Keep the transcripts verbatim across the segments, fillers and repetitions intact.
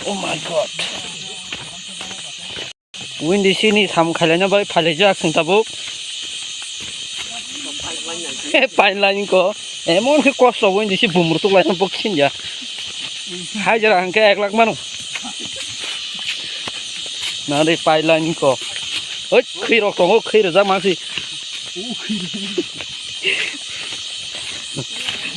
Oh my God. Windy sini sam khailaina bai phailaijak chwng tabuk. Pipeline ko. Emon khe kosto windy si bumrwk tuklaina bok sinja. Hajra hwnkhe ek lakh mano. Nari pipeline ko. Oi, khwi rok tongo, khwi rwjak mansi.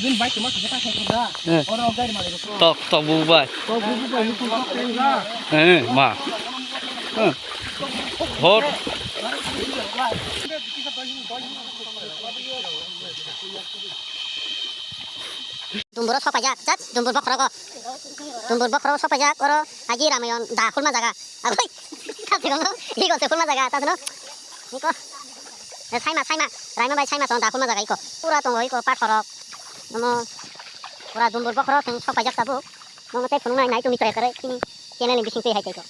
Bini bai tongma kisa ta khe da. Eh. Oro gari malik rok. Tok, tok bu bai. Tok bu bai, bu tok da. Eh, ma. Eh. Hot. Dumburo sopajak, jat, dumbur bokhorogo. Dumbur bokhorogo sopajak, oro aji Ramayon da khulma jaga. Agoi, kate gono, hi gose khulma jaga, ta sino. Niko. Eh, saima, saima, Raima bai saima son da khulma jaga iko. Pura tongo iko pathorok. Omo, pura dumbur bokhorok tong sopajak tabuk. Nono tei phunuknai nai tongni kare kare chini channel ni bising twi hai tei kok.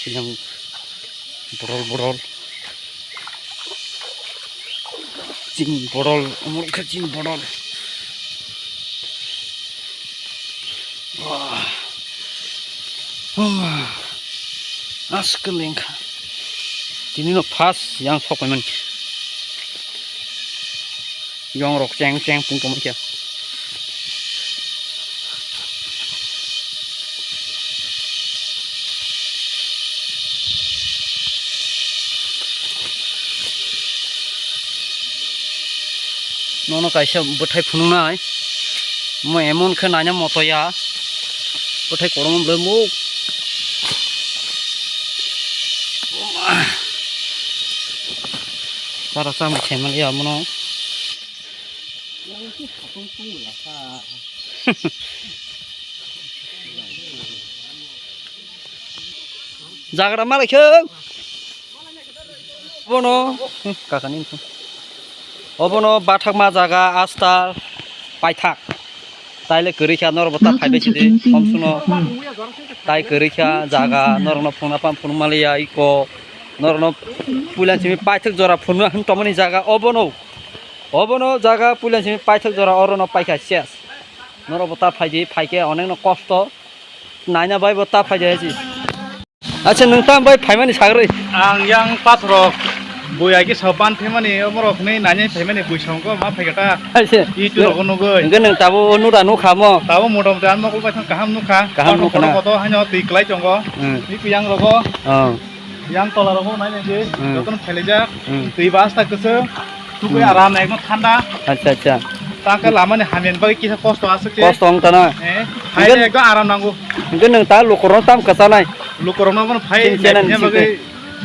Silang borol borol. Chini borol, omo khe chini borol. Wah. Wah. Aske lengkha. Tini no first yang sok paimani. Yong rok cheng cheng pung tongmani khe. Nono kaisa bwthai phunuknai. Mo emon khe naina moto ya. Bwthai kotorma bwlai muk. Sara chamung saiman ya mono. Jagra malai khe. Obono, kakani. Obono bathakma jaga asta paithak. Taile kwrwi kha norok bo ta phaibai sidi, homsuno. Tai kwrwi kha jaga, norokno phunukna pam phunuk maliya iko. Norokno puila simi paithak jora phunukna hwn tongmani jaga obono. Obono jaga puila simi paithak jora orono paikha ses. Norok bo ta phaidi, phaikhe onekno kosto. Naina bai bo ta phaidi hai si. Acha, nwng tam bai phaimani sagri? Ang yang pathorok bui agi sapan phaimani, omorok ni nani phaimani bui songko ma phaikata. Acha. Itu rok nugui. Hwnkhe nwng tabo nura nukha mo? Tabo motom te ang mokol bai thang kaham nukha. Kaham nukha na? Koto haino twi klai tongo. Hmm. Itu yang rogo. Oh. Yang tola rogo nai nai je. Hmm. Jotono phailijak. Hmm. Twi basta kwchwng. Tugui aram ekdom thanda. Acha, acha. Tangka lama ni hamya ni bagwi kisa kosto aswk se. Kosto wng tana. Eh, hai ekdom aram nango. Hwnkhe nwng ta lukurok tam kwchanai. Lukurok no phai chini channel ni bagwi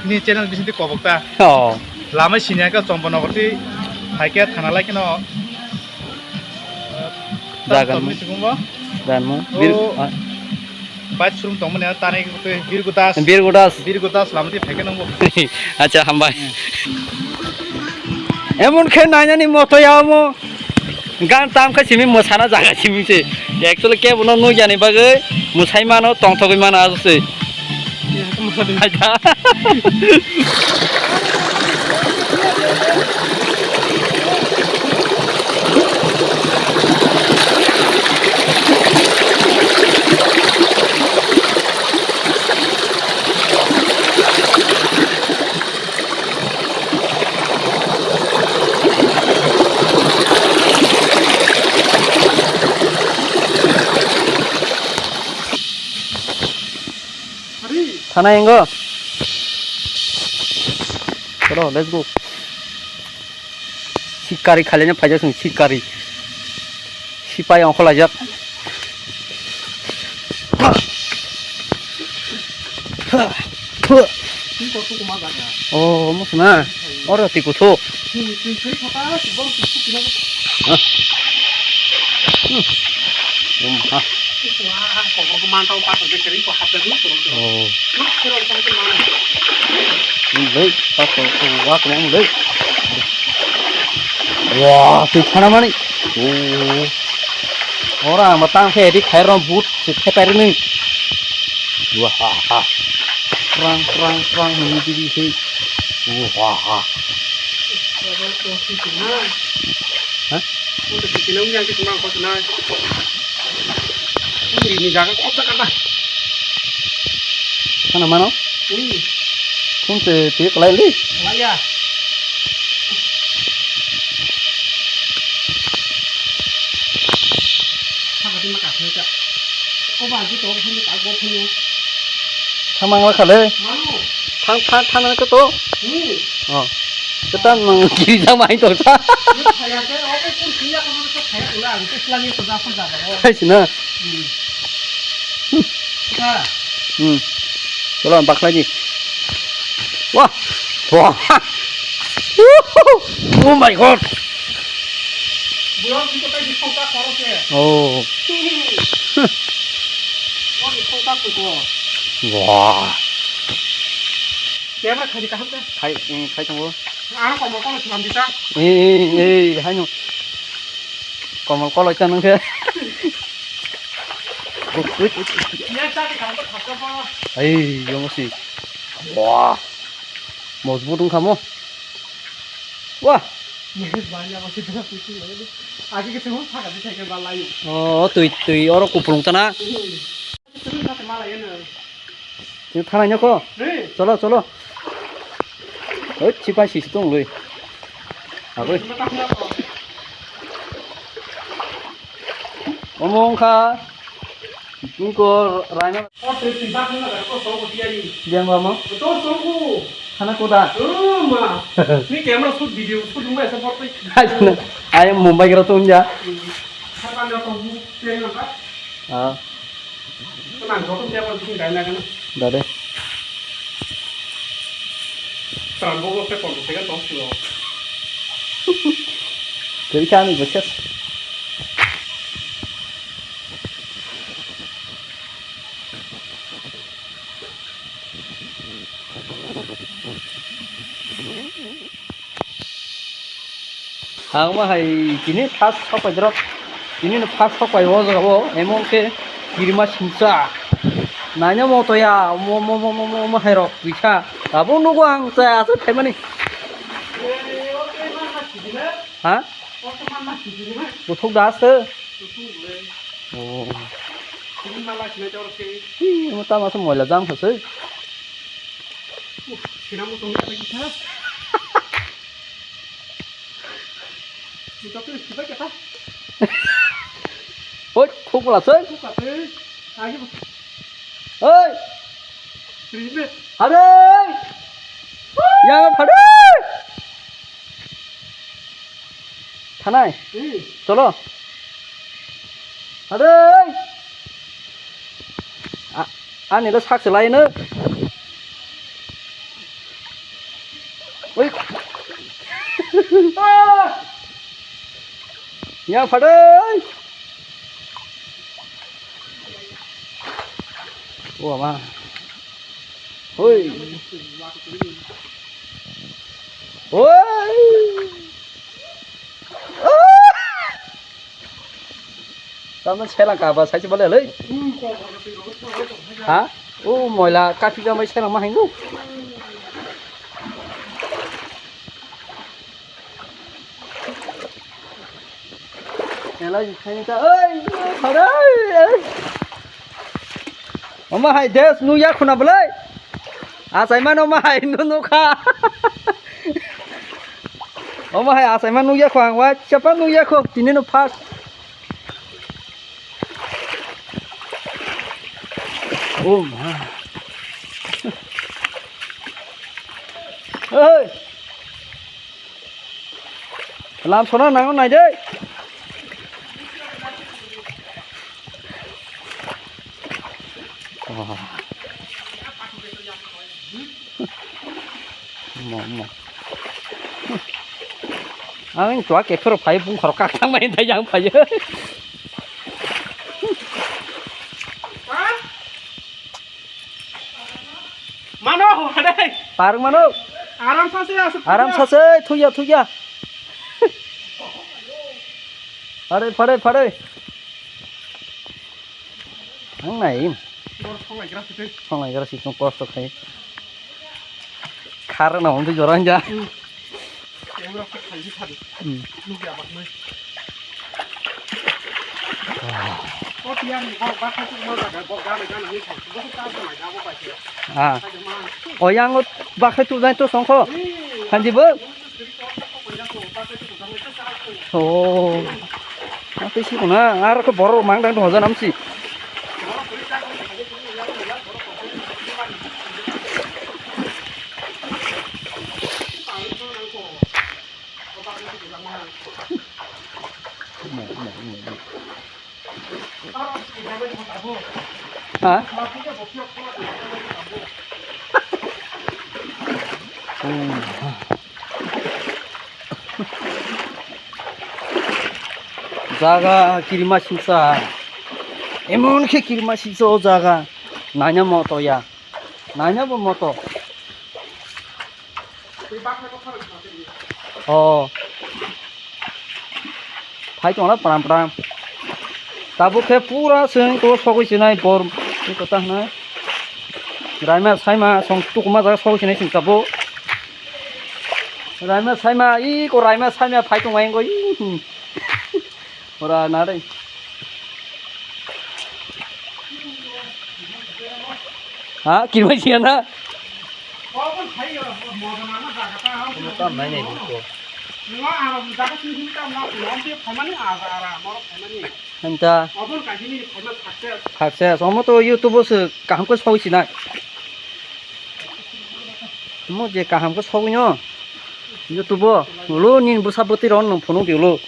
ni channel bising twi kobok ta. Oh. Lama sini ka Chombo Nogor twi hai khe thana lai kheno. Jagan. Chombo ni sikumbo. Janmo. Oh. Bir, ah. Bike showroom tongmani, tani birgo das. Birgo das. Birgo das lamati phaikhe nangbo. Acha, hambai. Emon khe nainani moto ya omo. Gan tam khe simi mwsana jaga simi se. Actually kebo no nukya ni bagwi mwsai mano, tongthogwi mano ajo se. Thana engo. Chalo, let's go. Sikari khalaina phaijak chwng sikari. Sipai ongkho laijak. Oh, omo se na. Oro twi kuthuk. Ah. Hmm. Hmm, ha. Oh. Lei, pathor, wa, kwbangma lei. Wa, twi phana mani. Oh. Ora, ang bo tang khe, ri khai rom but, se khe pai ri nung. Wa, ha, ha. Prang, prang, prang, hwnwi twi twi se. Wa, ha, ha. Ha? Kunte kichina wngya ang kichima ang kochina. Ri ni jaga kop jaga na. Sana mano? Hmm. Kunte twi kalai li? Kalai ya. Saka di maka saka. Ko ba ji to phun ta ko phun. Thamang la khale. Mano. Thang thang thang ko to. Hmm. Oh. Ketan mang kiri jang mai to sa. Ni khaya ke, o ko kun kiya ko ko khaya ko la, ang ko sila ni ko da ko da ko. Hai sina. Hmm. Ka. Hmm. Chalo, ang bakhlai di. Wah. Wah. Oh my God. Bulan kita tadi kota korok ya. Oh. Oh, di kota ko. Wah. Siapa kali kaham ta? Khai, eh, khai tunggu. Ano komo kono sulam bisa. Eh, eh, eh, haino. Komo kolo chan nang khe. Ai, yo masi. Wah. Mojbut wng kha mo. Wah. Agi ke semua pakai di saya balayu. Oh, tui, tui oro kuplung tana. Tini thana nyoko. Cholo, cholo. Oi, chipai si tong lui. Agoi. Omo wngkha. Ingko raina. Diang bamo. Khana koda. Ni camera shoot video shoot nungbai sa portoi. Ayo Mumbai kira tong ja. Ah. Dade. Jadi kami bekas. Ang ma hai tini first sok pai drop. Tini no first sok pai o jaga o emon khe kirima singsa. Naina mo to ya mo mo mo mo mo mo hai rok twisa. Abo nugo ang cha asa thaimani. Ha? Buthuk da asa. Oh. Hi, mo ta masa moila jang khasai. Oi, thuk bwla soi. Oi. Hare. Ya, phare. Thanai. Cholo. Hare. A, ani lo sak se lai no. Oi. Ya phadai. O ma. Oi. Oi. Tamo selang kaba sachi bole loi. Ha? O moila kathi jamai selang ma hingo. Ela jikhaini ta oi, oi, oi. Omo hai des nukya khuna bwlai. Achaimano omo hai nu nukha. Omo hai achaima nukya kho ang wa chapa nukya kho tini no first. Oh ma. Oi. Lam sona nang nai de. Oh. Mo, mo. Ang tua ke phero phai bung khoro kak tang bai dai yang phai. Mano, hore. Parung mano. Aram sa se, asuk Aram sa se, thuya, thuya. Phare, phare, phare. Ang nai. Bor thonglai gra sitwi. Thonglai gra sitwi kosto khai. Khar na hon jora ja. Hmm. Yang rak khai di khadi. Hmm. Nukya bak mai. Ah. O yang o bakhai tu jai to songkho. Hanji bo. Oh. Ate si kuna, ar ko bor mang dang hojan am si. Ha? Jaga kirima singsa. Emon khe kirima singsa o jaga. Naina moto ya. Naina bo moto. Oh. Phai tongla pram pram. Tabuk khe pura chwng to sogwi sinai bor ni kota hwnwi. Raima saima song tukuma jaga sogwi sinai chwng tabuk. Raima saima i ko raima saima phai tong ai ngoi. Ora nare. Ha, kirmai siya na? Obo khai yo, mo jana na jaga ta, am Ano tam nai nai ko. Nungo aro jaga sini sini tam na, mo am te phaimani a, a, a, mo phaimani. Hanta. Obo kai sini phaima success. Success. Omo to YouTube o se kaham ko sogwi sinai. Mo je kaham ko sogwi no. YouTube o. Lo ni busa bwtwi ron no phunuk di lo.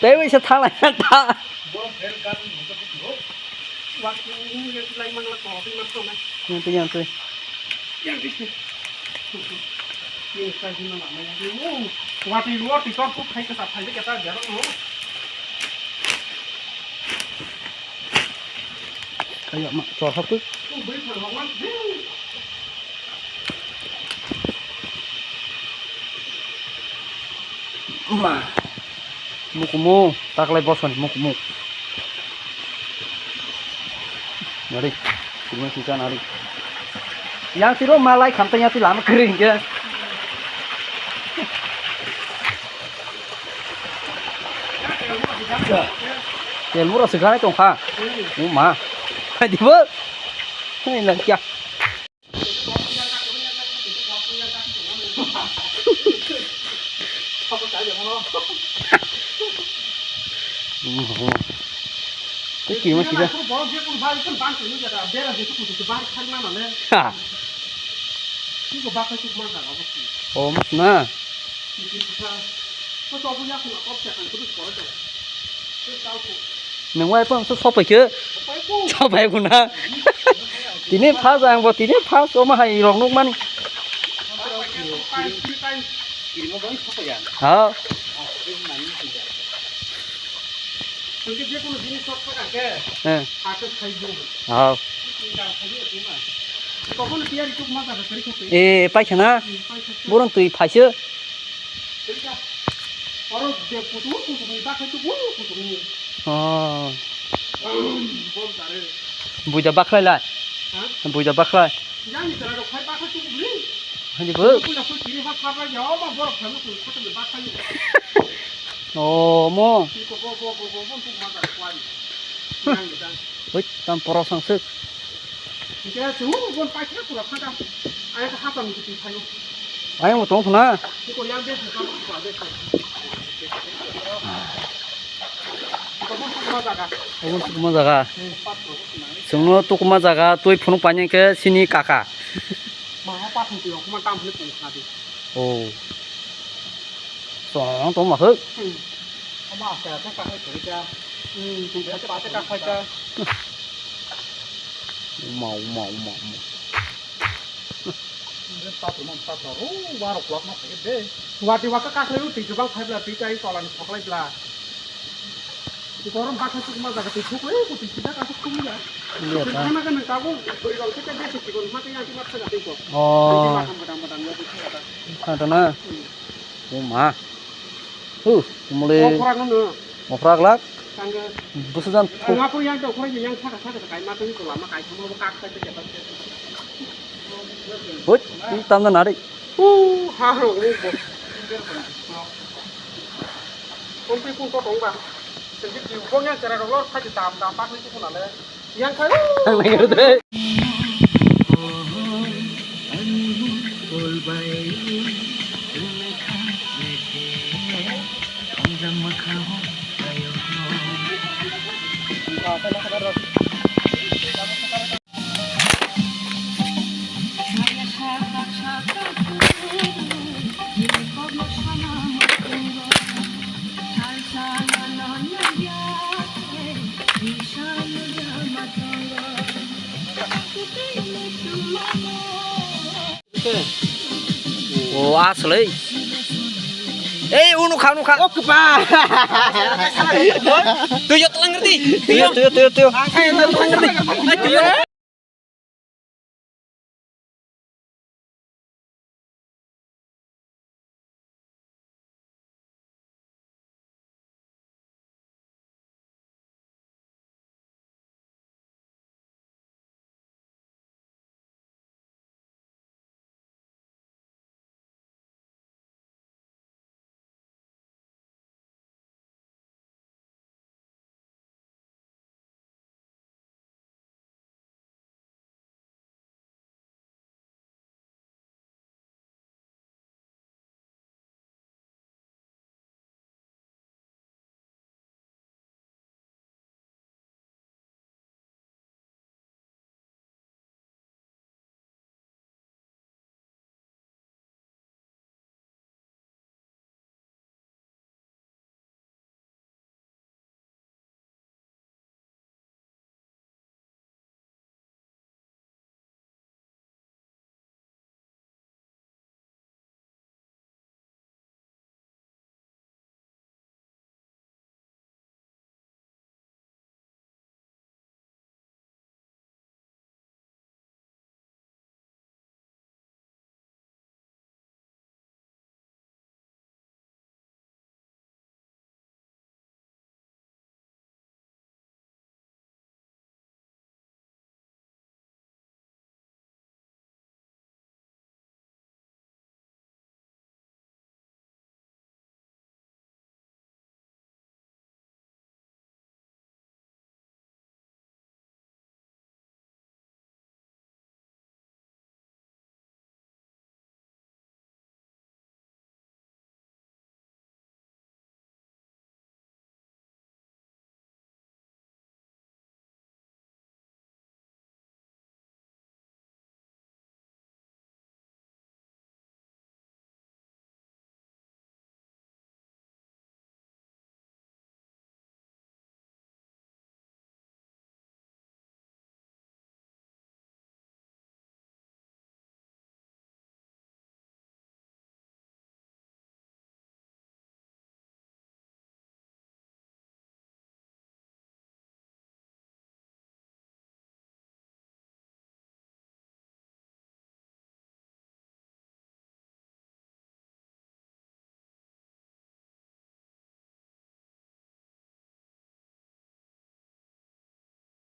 Tei bai se thalai ta. Yang tui, yang tui. Watwi watwi tor kuk khai kasa phai kasa berok no. Ayo ma chor hapui. Ma. Mukumu, taklai bosoni mukumu. Nari, sini kita nari. Yang tiro malai khamta yang ti lama kering ke. Tel mura segar itu ha. Uma. Di bo. Ini lagi ya. Thank you, mas, kita. Ha. Oh, mas na. Nung wai phone so sopai khe. Sopai kuna. Tini phas ang bo tini phas omo hai rok nuk mani. Ha. Hwnkhe je kono jinis sok thaka khe, eh, hakhe khai do. Ha. Tini jang khai do, tini ma. Tokon tiyari tuk ma jaka kari khe. Eh, paikha na? Hmm, paikha. Boron twi phaisyo. Kari kha. Oro je kutung, kutung ni bakhe tuk, kutung ni. Oh. Bom tare. Buida bakhlai lai. Ha? Buida bakhlai. Yang ni tara rok khai bakhe tuk ni. Hani bo. Buida khui tini ha sabra ya, ma borok khai tuk, kutung ni bakhlai. Oh, mo. Tiko bo, bo, bo, bo, bo, tuk ma jaka kwari. Yang ni tara. Hoi, tam poro sang suk. Hingke se, uh, bon paithak pura phada. Ayang ko hapang ni twi phaio. Ayang bo tong khna. Ko yang bes ni kam pura bes. Ko bon tukma jaga. Obon tukma jaga. Hmm, pat ko. Chwngno tukma jaga, twi phunuk painai khe sini kaka. Ma ha pat ni twi okma tam phunuk phunuk khna di. Oh. Song tong ma huk. Hmm. Ama asa asa ka hai kari ka. Hmm, twi asa asa ka hai ka. Uma, uma, uma, uma. Ini satu man satu. Oh, warok wak ma sakit deh. Wati waka kakhai u twi jubang khai bla twi tai tolan soklai bla. Korom bakha sukma jaga twi thuk, eh, ko twi sida ka thuk ya. Iya, ta. Khana ka nang ka bo, boi rok khe ta besi chikon ma khe yang ti mat saga twi ko. Oh. Twi ma kam badang badang ya twi kha ta. Kha ta na. Hmm. Oh ma. Huh, mole. Oh, khorang no. Mokrak lak. Tangga. Busu jan thuk. Nga po yang to khorang yang saga saga kai ma twi ko lama kai thamo bo kak ta te ta. Hoi, ini tanda nari. Uh, ha ro, uh, bo. Tongpi kung to tongba. Sengki ki bong yang chera rok lor thaki dam dam pakni tukuna le. Yang khai. O asle. Ei, unu kha, unu kha. O kpa. Tuyo telang ngerti. Tuyo, tuyo, tuyo, tuyo. Tuyo.